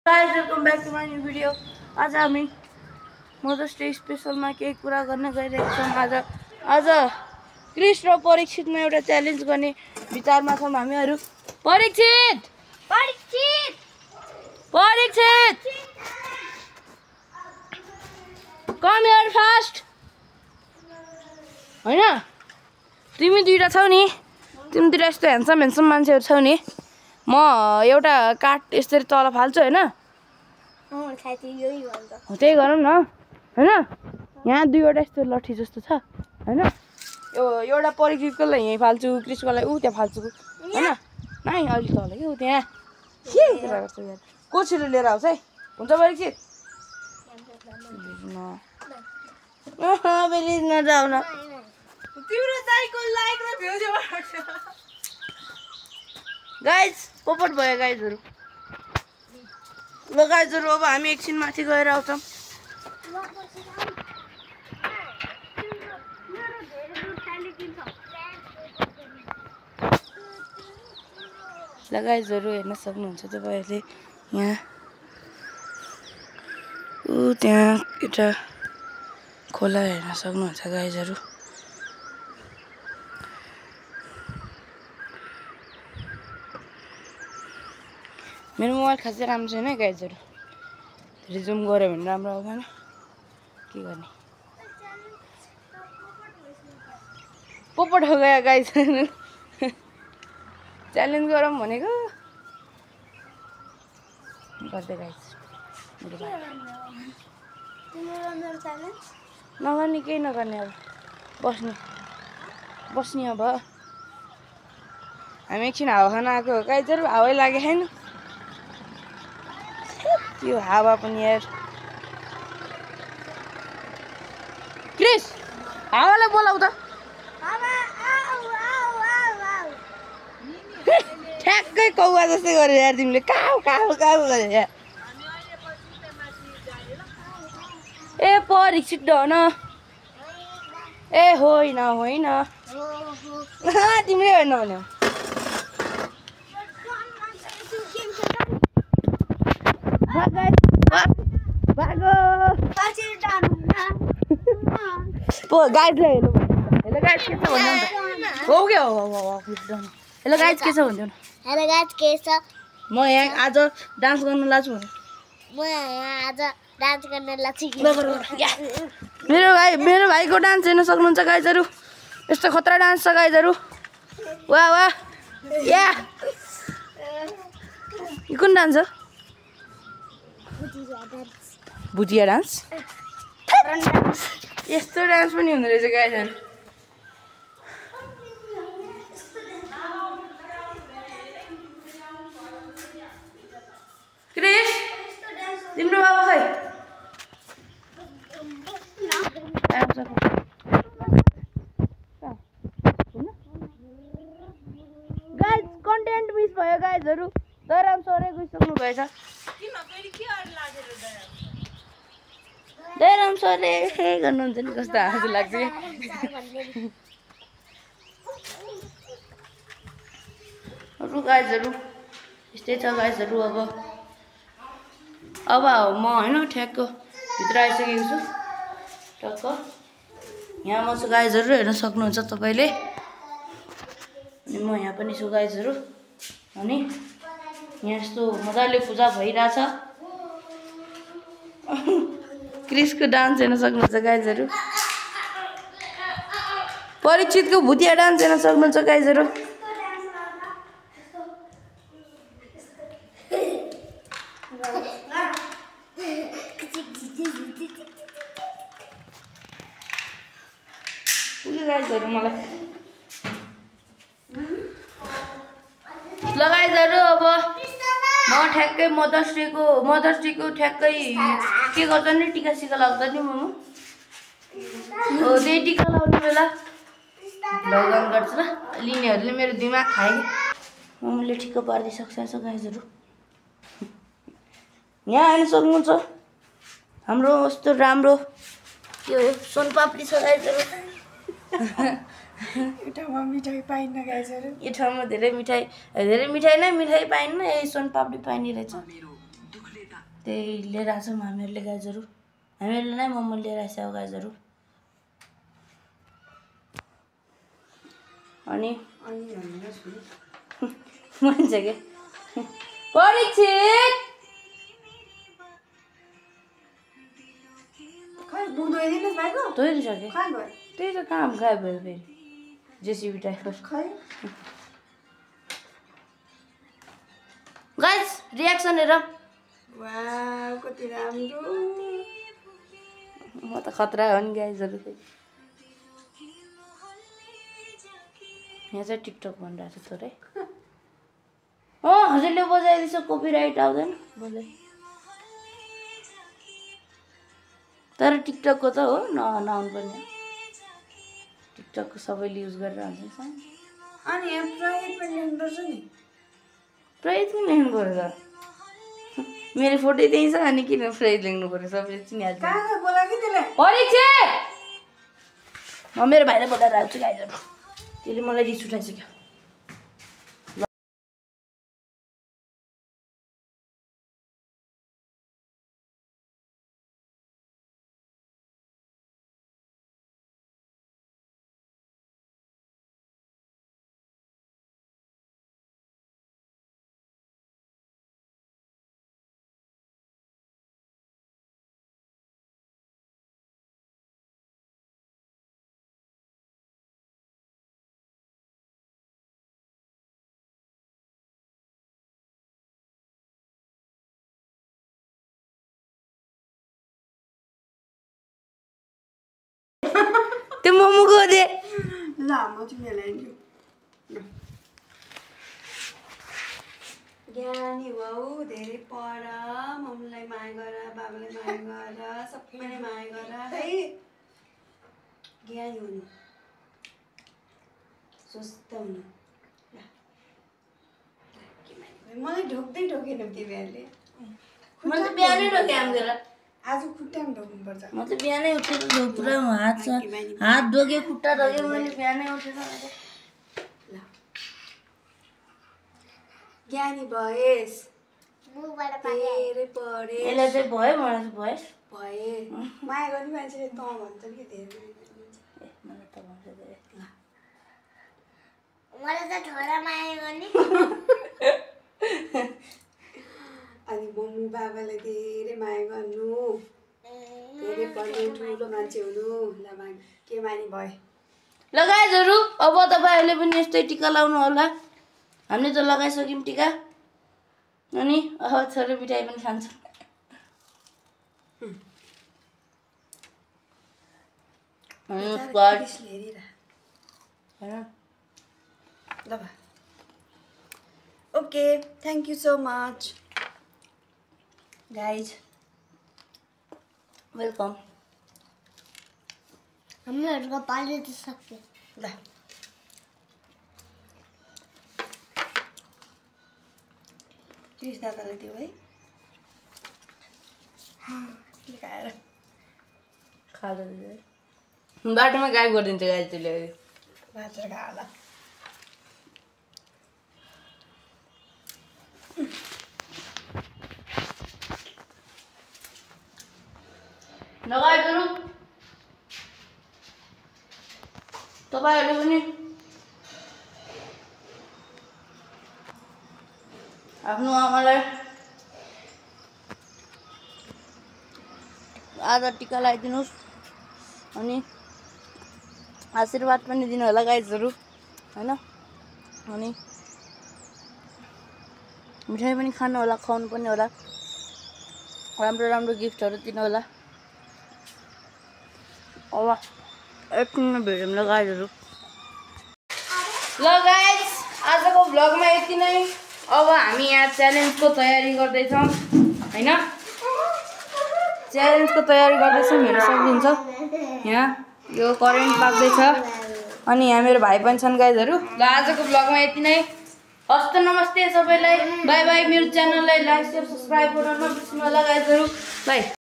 Guys, welcome back to my new video. आज हामी mothers day स्पेशलमा केही कुरा गर्न गइरहेका छौँ। आज क्रिस र परीक्षितमा एउटा च्यालेन्ज गर्ने विचारमा छौँ हामीहरू। Parikshit come here fast. हैन तिमी दुईटा छौ नि, तिमी दुईटा यस्तो ह्यान्डसम मान्छेहरू छौ नि। म एउटा काठ यसरी तल फाल्छु हैन, त्यही गरौँ न हैन। यहाँ दुईवटा यस्तो लट्ठी जस्तो छ हैन, यो एउटा परीक्षितको लागि यहीँ फाल्छु, क्रिसको लागि ऊ त्यहाँ फाल्छु हैन। नाइ अलि तल के ऊ त्यहाँ के कुरा गर्छ यार। कोसिलो लिएर आउँछ है, हुन्छ परीक्षित? प्लिज नजाऊ न, तिम्रो दाइको लाइक र भ्युज गाइज पोपट भयो गाइजहरू। ल गाइजहरू अब हामी एकछिन माथि गएर आउँछौँ। ल गाइजहरू हेर्न सक्नुहुन्छ तपाईँहरूले यहाँ ऊ त्यहाँ एउटा खोला हेर्न सक्नुहुन्छ गाइजहरू। मेरो मोबाइल खासै राम्रो छैन है गाइजहरू, रिजुम गऱ्यो भने राम्रो आउँदैन, के गर्ने। पोपट हो गयो गाइजहरू, च्यालेन्ज गरौँ भनेको गर्दै गाइज। नगर्ने केही नगर्ने, अब बस्ने अब हामी एकछिन हावा खान आएको हो गाइजहरू। हावै लागेको छैन त्यो हावा पनि यार। क्रिस हावालाई बोलाऊ त। ठ्याक्कै कौवा जस्तै गरे यार तिमीले, काउ काउ काउ गरे यार। ए परीक्षित न, ए होइन होइन तिमीले होइन भन्यो। गाइडलाई हेलो गाइड के छ भन्नु त। हो क्या हो हेलो गाइड के छ भन्नु न। हेलो गाइस के छ? म यहाँ आज डान्स गर्न लाग्छु भने म यहाँ आज डान्स गर्न लाग्छु। मेरो भाइको डान्स हेर्न सक्नुहुन्छ गाइजहरू, यस्तो खतरा डान्स छ गाइजहरू। वाह वाह या कुन डान्स हो? भुजिया डान्स। यस्तो डान्स पनि हुँदो रहेछ गाइजहरू। क्रिस तिम्रो बाबा खै? गाइज कन्टेन्ट मिस भयो गाइजहरू। दराम सरै गइसक्नु भएछ। दराम सरले गर्नुहुन्छ नि, कस्तो हाँसो लाग्छ। अरू गाइजहरू यस्तै छ गाइजहरू। अब म होइन ठ्याक्क भित्र आइसकेको छु, टक्क यहाँ म छु गाइजहरू, हेर्न सक्नुहुन्छ तपाईँले। अनि म यहाँ पनि छु गाइजहरू। अनि यहाँ यस्तो मजाले पूजा भइरहेछ। क्रिसको डान्स हेर्न सक्नुहुन्छ गाइजहरू, परीक्षितको भुतिया डान्स हेर्न सक्नुहुन्छ गाइजहरू। गाइजहरू मलाई ल गाइजहरू अब म ठ्याक्कै मदर्स डेको ठ्याक्कै के गर्छ नि, टिका सिका लाग्छ नि म हो त्यही टिका लाउने बेला भगवान गर्छ ल। लिनेहरूले मेरो दिमाग खायो कि मम्मीले ठिक्क पारिदिइसक्छ गाइजहरू। यहाँ हेर्न सक्नुहुन्छ हाम्रो यस्तो राम्रो के हो सोनपापडी छ गाइजहरू। यो ठाउँमा मिठाई पाइन्न गाइजहरू। यो ठाउँमा धेरै मिठाई नै मिठाई पाइन्न, यही सोनपापडी पाइने रहेछ। त्यही लिएर आएको छौँ हामीहरूले गाइजहरू हामीहरूले नै मोमो लिएर आएको छ गाइजहरू अनि मान्छे के परीक्षित धोइदिइसकेँ त्यही त काम गायब भयो फेरि जेसिबी टाइपको गाइस रियाक्सन हेर वाउ कति राम्रो म त खतरा हो नि गाइजहरू फेरि यहाँ चाहिँ टिकटक भनिरहेको छ थोरै हजुरले बजाइदिन्छ कपिराइट आउँदैन बजाइ तर टिकटकको त हो नआउनु पर्ने टिकटकको सबैले युज गरेर हुन्छ अनि यहाँ प्राइज पनि लेख्नुपर्छ नि प्राइज पनि लेख्नु पर्यो त मेरो फोटो त्यही छ अनि किन प्राइज लेख्नु पर्यो सबैले चिनिहाल्छ कहाँ बोला कि त्यसलाई परीक्षित म मेरो भाइलाई बोलाएर आउँछु गाइजहरू त्यसले मलाई रिस उठाइसक्यो त्यो मोमोको दे ल म तिमीहरूलाई दिन्छु ज्ञानी बाउ धेरै पढ मम्मीलाई माया गर बाबालाई माया गर सबैलाई माया गर है ज्ञानी हुनु स्वस्थ हुनु मलाई ढोक्दै ढोकेन तिमीहरूले म त बिहानै ढोके हामीतिर आज खुट्टामा ढोक्नुपर्छ म त बिहानै उठेर पुरा हात ढोके खुट्टा ढोके मैले बिहानै उठेर ल ज्ञानी भएस धेरै पढे यसलाई चाहिँ भयो मलाई चाहिँ भएस भए माया गर्ने मान्छेले त भन्छ कि धेरै मलाई त भन्छ धेरै मलाई त छोरा माया गर्ने अनि मम्मी बाबालाई धेरै माया गर्नु धेरै पढ्नु ठुलो मान्छे हुनु ल के मानी भयो ल गाइजहरू अब तपाईँहरूले पनि यस्तै टिका लाउनु होला हामीले त लगाइसक्यौँ टिका अनि अब छोरो मिठाई पनि खान्छौँ okay thank you so much guys welcome हामीहरूको पाली त सक्यो ल त्रिस दादालाई दियो है खाएर खाँदा बाटोमा गायब गरिदिन्छ गाई त्यसले भाँचेर खा होला लगाइदिनु तपाईँहरूले पनि आफ्नो आमालाई आज टिका लगाइदिनुहोस् अनि आशीर्वाद पनि दिनु होला गाइजहरू हैन अनि मिठाई पनि खानु होला खुवाउनु पनि होला राम्रो राम्रो गिफ्टहरू दिनु होला अब एकछिनमा भेटौँ ल गाइजहरू ल गाइज आजको भ्लगमा यति नै अब हामी यहाँ च्यालेन्जको तयारी गर्दैछौँ हैन च्यालेन्जको तयारी गर्दैछौँ हेर्न सक्नुहुन्छ यहाँ यो करेन्ट पाक्दैछ अनि यहाँ मेरो भाइ पनि छन् गाइजहरू ल आजको भ्लगमा यति नै हस्त नमस्ते सबैलाई बाई बाई मेरो च्यानललाई लाइक शेयर सब्सक्राइब गर्न नबिर्सनु होला गाइजहरू बाई